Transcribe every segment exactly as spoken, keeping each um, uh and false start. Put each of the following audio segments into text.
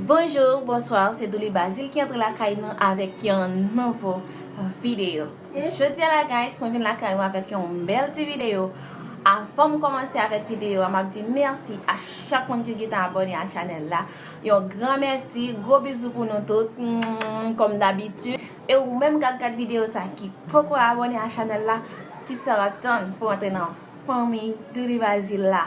Bonjou, bonswa, se Douly Bazil ki antre lakay nou avèk yon nouvo videyo. Jodi a la, guys, mwen vin lakay nou avèk yon bèl ti videyo. Avan m kòmanse avèk videyo a, m ap di mèsi a chak moun ki gentan abòne a chanèl la. Yon gran mèsi, gwo bizou pou nou tout, mm, kòm dabitid. E ou menm k ap gad videyo sa ki poko abòne a chanèl la, kisa w ap tann pou antre nan fanmi Douly Bazil la?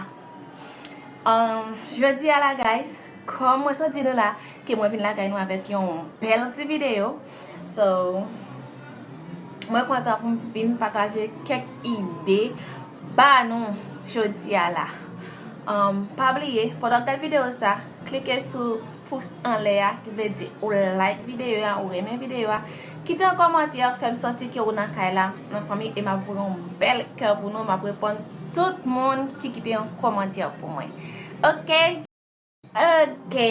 Um, jodi a la, guys, kòm mwen sot di nou la, ke mwen vin lakay nou avèk yon bèl ti videyo. So, mwen kontan pou m vin pataje kèk ide ba nou jodi a la. Um, pa bliye, pandan w gad videyo sa, klike sou pous anlè a, ki vle di ou like videyo a, ou renmen videyo a. Kite yon kòmantè, fè m santi ke ou nan kay la, nan fanmi, e m ap voye yon bèl kè pou nou, m ap reponn tout moun ki kite yon kòmantè pou mwen. Oke? Oke.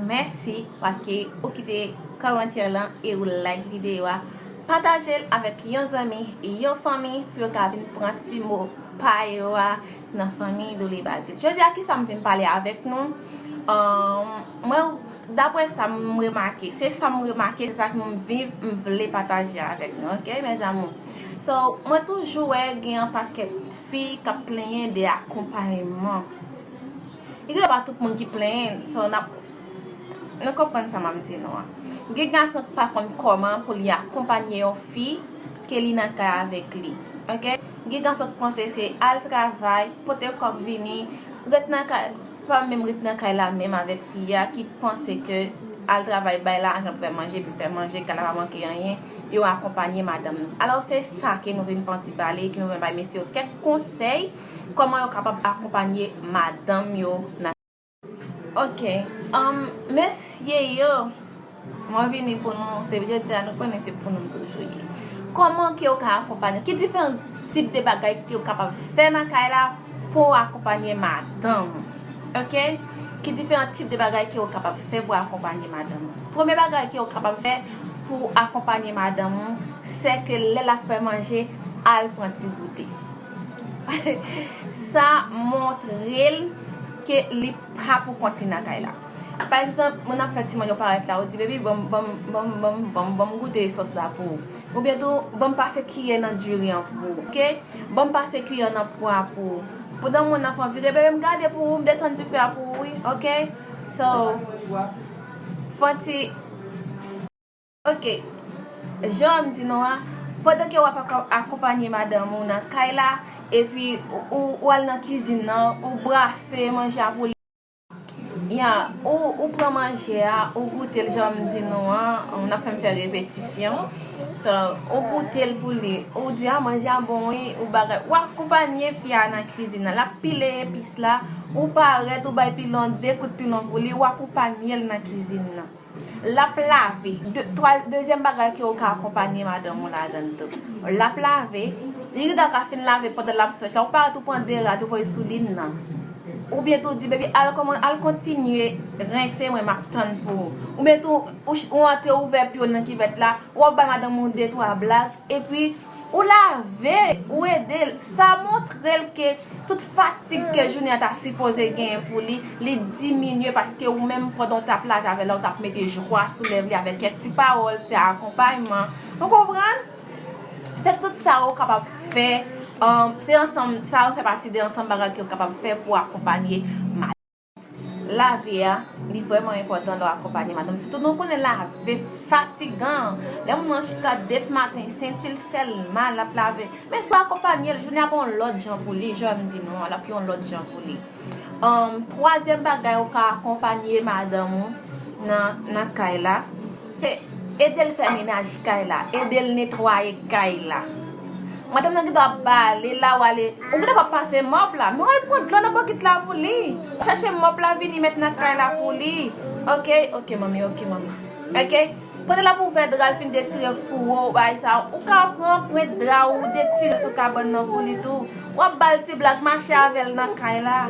Mèsi paske ou kite kòmantè lan e ou like videyo a. Pataje l avèk yon zanmi, yon fanmi, pou yo ka vin pran ti mo pa yo a nan fanmi Douly Bazil. Jodi a, kisa m vin pale avèk nou? Um, mwen, daprè sa m remake, se sa m remake, se sa ke m viv, m vle pataje avèk nou, oke, mes amours? So, mwen toujou wè gen yon pakèt fi k ap plenyen de akonpayman. E gen pa tout moun ki plenyen, so, n ap, nou konprann sa m ap di nou an. Gen gason ki pa konn kòman pou li akonpanye yon fi ke li nan kay avèk li. Oke? Gen gason ki panse se al travay, pote kòb vini, ret nan kay, pa menm ret nan kay la menm avèk fi a, ki panse ke al travay, bay lajan pou fè manje, epi fè manje, kay la pa manke anyen, yo akonpanye madanm nou. Alò, se sa ke nou vin fè yon ti pale, ke nou vin bay mesye yo kèk konsèy, kòman yo kapab akonpanye madanm yo nan. Oke, um, mesye yo, mwen vini pou nou, se jodi a nou konnen se pou nou m toujou ye. Kòman ke w ka akonpanye? Ki diferan tip de bagay ke w kapab fè nan kay la pou w akonpanye madanm ou? Oke? Ki diferan tip de bagay ke w kapab fè pou akonpanye madanm ou? Premye bagay ke w kapab fè pou akonpanye madanm ou, se ke lè l ap fè manje, al pran ti goute. Sa montre l ke li pa pou kont li nan kay la. Pa egzanp, moun ap fè ti manje, ou parèt la, ou di, "Baby, ban m, ban m, ban m, ban m, ban m, ban m goute sòs la pou ou." Oubyen tou, "Ban m pase kiyè nan diri an pou ou." Oke? "Ban m pase kiyè nan pwa pou ou." Pandan moun nan fè yon vire, "Baby, m gade pou ou, m desann dife a pou ou, wi." Oke? So, fè yon ti Oke. Jan m di nou an, pandan ke w ap ak-, akonpanye madanm ou nan kay la, epi ou, ou, ou al nan kizin nan, ou brase manje a pou li. Ya, ou, ou pran manje a, ou goute l jan m di nou an, n ap fè m fè repetisyon. So, ou goute l pou li, ou di, "A, manje a bon wi," ou bagay. Ou akonpanye fi a nan kizin nan, l ap pile epis la, ou parèt, ou bay pilon, de kout pilon pou li, ou akonpanye l nan kizin nan. L ap lave. De, twa, dezyèm bagay ke ou ka akonpanye madanm ou ladan l tou. L ap lave. Li gentan ka fin lave pandan l ap sèch la. Ou parèt ou pran de rad ou voye sou li nan. Oubyen tou di, "Baby, al kòman, al kontinye rense mwen, m ap tann pou ou." Oubyen tou, ou, ou antre ouvè pye w nan kivèt la, w ap bay madanm ou de twa blag. Epi, ou lave, ou ede l. Sa montre l ke tout fatig ke jounen an ta sipoze genyen pou li, li diminye paske ou menm pandan w t ap lave avè l la, ou t ap mete jwa sou lèv li avèk kèk ti pawòl, ti akonpayman. Ou konprann? Se tout sa ou kapab fè. Um, se ansanm, sa yo fè pati de ansanm bagay ke ou kapab fè pou akonpanye Lave a, li vrèman enpòtan lè w akonpanye madanm. Sitou nou konnen lave fatigan. Lè moun nan chita depi maten, senti l fè l mal, l ap lave. Men si w akonpanye l, jounen ap yon lòt jan pou li, jan m di nou an, l ap yon lòt jan pou li. Ann, twazyèm bagay ou ka akonpanye madanm ou nan, nan kay la, se ede l fè menaj kay la, ede l netwaye kay la. Madanm nan gentan ap bale la, w ale, ou gentan ap pase mòp la, men w al pran dlo nan bokit la pou li. Chache mòp la vini met nan kay la pou li. Oke, oke, manmi, oke, manmi. Oke? Pandan l ap ouvè dra, l fin detire fouwo, bagay sa, ou ka pran pwent dra ou detire sou kabann nan pou li tou. W ap ba l ti blag, mache avè l nan kay la.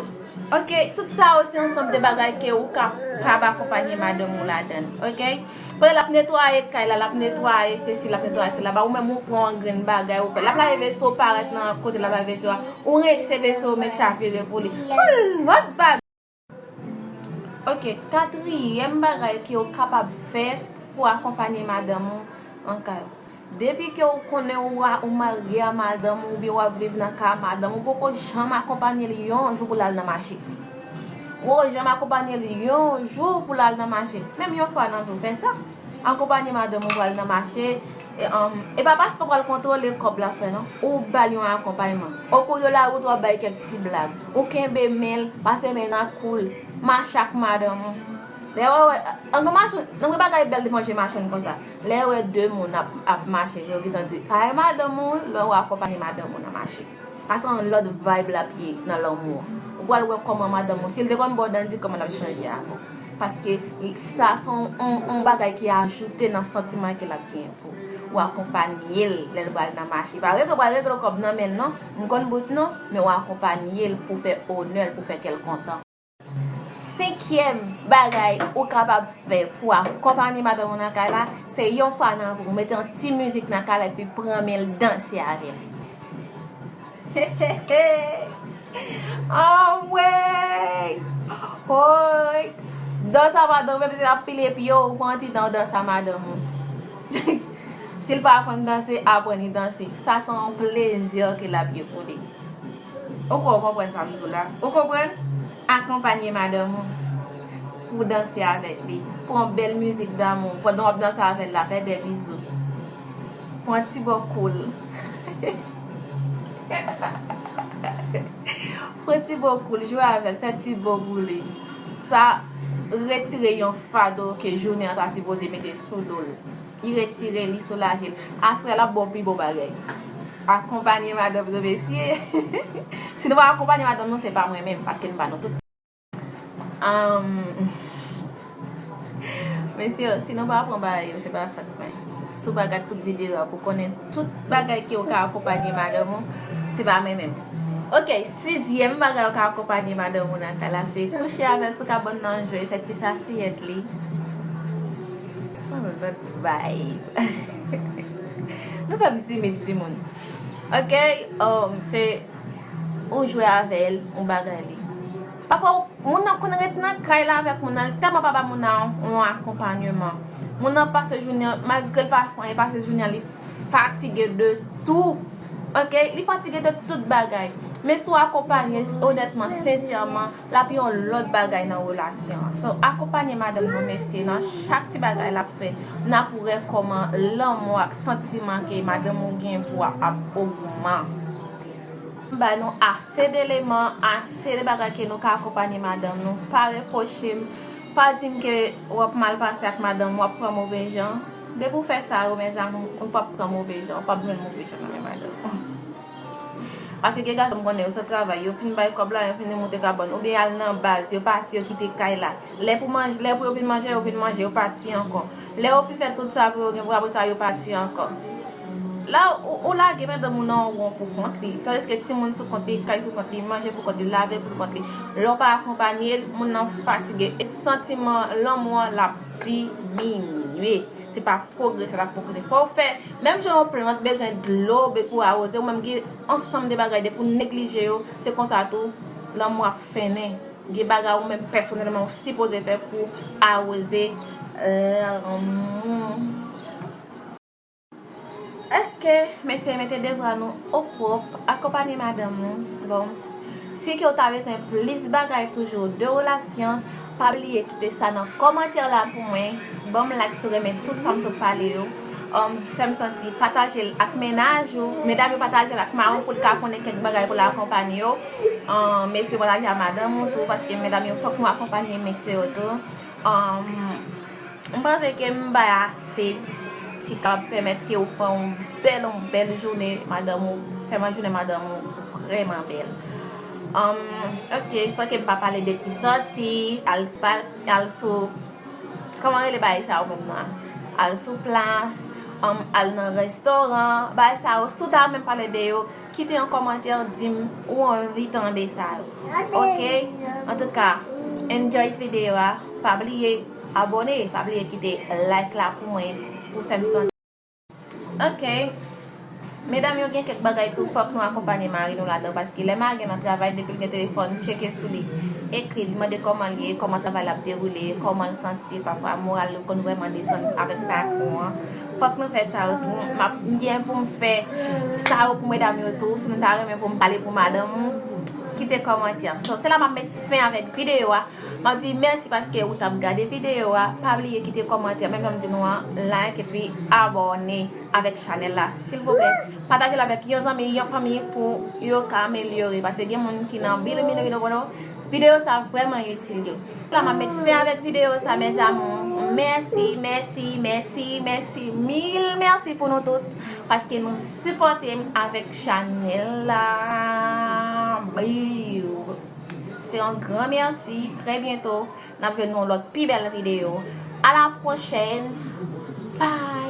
Oke, tout sa yo se ansanm de bagay ke ou kapab akonpanye madanm ou ladan l, oke? Pandan l ap netwaye kay la, l ap netwaye sesi, l ap netwaye sela, ba ou menm ou pran yon grenn bagay ou fè. L ap lave veso, ou parèt nan kote l ap lave veso a, ou rense veso, ou met chavire pou li. Se yon lòt bagay. Ok, katriyèm bagay ke w kapab fè pou akonpanye madanm ou nan kay ou. Depi ke w konnen ou a, ou marye a madanm ou, oubyen w ap viv nan kay a madanm ou, poko janm akonpanye l yon jou pou l al nan mache. Ou poko janm akonpanye l yon jou pou l al nan mache. Menm yon fwa nan vi w, fè sa. Akonpanye madanm ou pou al nan mache. E, um, e pa paske w pral kontwole kòb l ap fè, non. Ou ba l yon akonpayman. Okou de lawout, w ap bay kèk ti blag. Ou kenbe men l, pase men nan kou l. Mache ak madanm ou. Lè w wè, ann, mache, nan yon bagay bèl devan je machann konsa. Lè w wè de moun ap, ap mache, yo gentan di, kay madanm ou, lè w akonpanye madanm ou nan mache. Sa se yon lòt vibe l ap ye nan lanmou an. Ou pral wè kòman madanm ou, si l te konn ba w dandi, kòman l ap chanje avè w. Paske sa se yon, yon, yon bagay ki ajoute nan santiman ke l ap genyen pou ou. Ou akonpanye l lè l pral nan mache. Pa regle, ou pral regle kòb nan men l non, m konn bout non, men ou akonpanye l pou fè onè l, pou fè kè l kontan. Senkyèm bagay ou kapab fè pou akonpanye madanm ou nan kay la, se yon fwa nan vi w, mete yon ti mizik nan kay la epi pran men l danse avè l. Anmwey! Oy! Dans a madanm, menm si l ap pile pye w, pran ti tan w danse a madanm ou. Si l pa konn danse, aprann li danse. Sa se yon plezi ke l ap ye pou li. Ou kwè w konprann sa m di w la? Ou konprann? Akonpanye madanm ou pou w danse avèk li. Pran bèl mizik damou. Pandan w ap danse avè l la, fè de bizou. Pran ti bò kou l. Pran ti bò kou l, jwe avè l, fè ti bò pou li. Sa retire yon fado ke jounen an ta sipoze mete sou do l. Li retire, li soulaje l. Aswè a l ap ba w pi bon bagay. Akonpanye madanm nou, mesye. Si nou pa akonpanye madanm nou, se pa mwen menm, paske nou pa nou tout. Anm, mesye, si nou pa pran bagay yo, se pa fòt mwen. Si w pa gad tout videyo a pou konnen tout bagay ke w ka akonpanye madanm ou, se pa mwen menm. Ok, sizyèm bagay ou ka akonpanye madanm ou nan kay la, se kouche avè l sou kabann nan, jwe, fè ti sasiyèt li. Se yon lòt vibe. Nou fè m timid, timoun. Ok, um, se ou jwe avè l, ou bagay li. Pafwa, ou, moun nan konn ret nan kay la avèk moun nan, li tèlman pa ba moun nan yon akonpanyeman. Moun nan pase jounen an, malgre l pa fè anyen, pase jounen an, li fatige de tou. Ok, li fatige de tout bagay. Men si w akonpanye, onètman, sensèman, l ap yon lòt bagay nan relasyon an. So, akonpanye madanm nou, mesye, nan chak ti bagay l ap fè, n ap wè kòman lanmou ak santiman ke madanm ou gen pou ap, ap ogmante. M ba nou ase de eleman, ase de bagay ke nou ka akonpanye madanm nou. Pa repwoche m, pa di m ke w ap mal pase ak madanm, w ap pran move jan. Depi w fè sa yo, mezanmi, ou p ap pran move jan, ou p ap jwenn move jan nan men madanm ou. Paske gen gason m konnen, yo sot travay, yo fin bay kòb la, yo fin moute kabann, oubyen y al nan baz, yo pati, yo kite kay la. Lè pou manje, lè pou yo vin manje, yo vin manje, yo pati ankò. Lè yo fin fè tout sa pou yo gen pou apre sa, yo pati ankò. La, ou, ou lage madanm ou nan yon won pou kont li. Tandiske timoun sou kont li, kay sou kont li, manje pou kont li, lave pou kont li. Lè w pa akonpanye l, moun nan fatige. E santiman lanmou an, l ap diminye. Se pa pwogrese, l ap pwogrese. Fò w fè, menm jan yon plant bezwen dlo pou awoze, ou menm gen ansanm de bagay, depi w neglije yo, se konsa tou, lanmou ap fennen. Gen bagay ou menm pèsonèlman ou sipoze fè pou awoze lanmou. Ok, mesye, mete devwa nou o pwòp, akonpanye madanm nou. Bon, si ke w ta bezwen plis bagay toujou de relasyon, pa bliye kite sa nan kòmantè la pou mwen. Ban m like si w renmen tout sa m sot pale yo. Um, fè m santi, pataje l ak mennaj ou. Medam yo, pataje l ak mari w pou l ka konnen kèk bagay pou l akonpanye yo. Um, mesye, pataje a madanm ou tou, paske medam yo, fòk nou akonpanye mesye yo tou. Um, m panse ke m bay ase ki ka pèmèt ke w fè yon bèl, yon bèl jounen madanm ou, fè yon jounen madanm ou vrèman bèl. Um, ok, san ke m pa pale de ti sòti, al sou pal-, al sou, kòman rele bagay sa yo menm nan? Al sou plas, um, al nan restoran, bagay sa yo, si w ta renmen pale de yo, kite yon kòmantè, di m ou anvi tande sa yo. Ok? Antouka, enjoy videyo a. Pa bliye abòne, pa bliye kite like la pou mwen, pou fè m santi. Ok. Medam yo, gen kèk bagay tou, fòk nou akonpanye mari nou ladan, paske lè mari an nan travay, depi l gen telefòn, tcheke sou li. ekri l, mande kòman l ye, kòman travay la ap dewoule, kòman l santi l. Pafwa moral li konn vrèman desann avèk patwon an. Fòk nou fè sa yo tou. M ap, m gen pou m fè sa yo pou medam yo tou. Si nou ta renmen pou m pale pou madanm ou, kite kòmantè. So, se la m ap met fen avèk videyo a. M ap di mèsi paske ou t ap gade videyo a. Pa bliye kite kòmantè, menm jan m di nou an, like epi abòne avèk chanèl la. Silvouplè, pataje l avèk yon zanmi, yon fanmi pou yo ka amelyore. Paske gen moun ki nan bilimini, bilimini, videyo sa vrèman itil yo. La, m ap met fen avèk videyo sa, mes amours. Mèsi, mèsi, mèsi, mèsi, mil mèsi pou nou tout, paske nou sipòte m avèk chanèl la. Biw. Se yon gran mèsi. Trè byento, n ap jwenn yon lòt pi bèl videyo. A la pwochèn. Bye.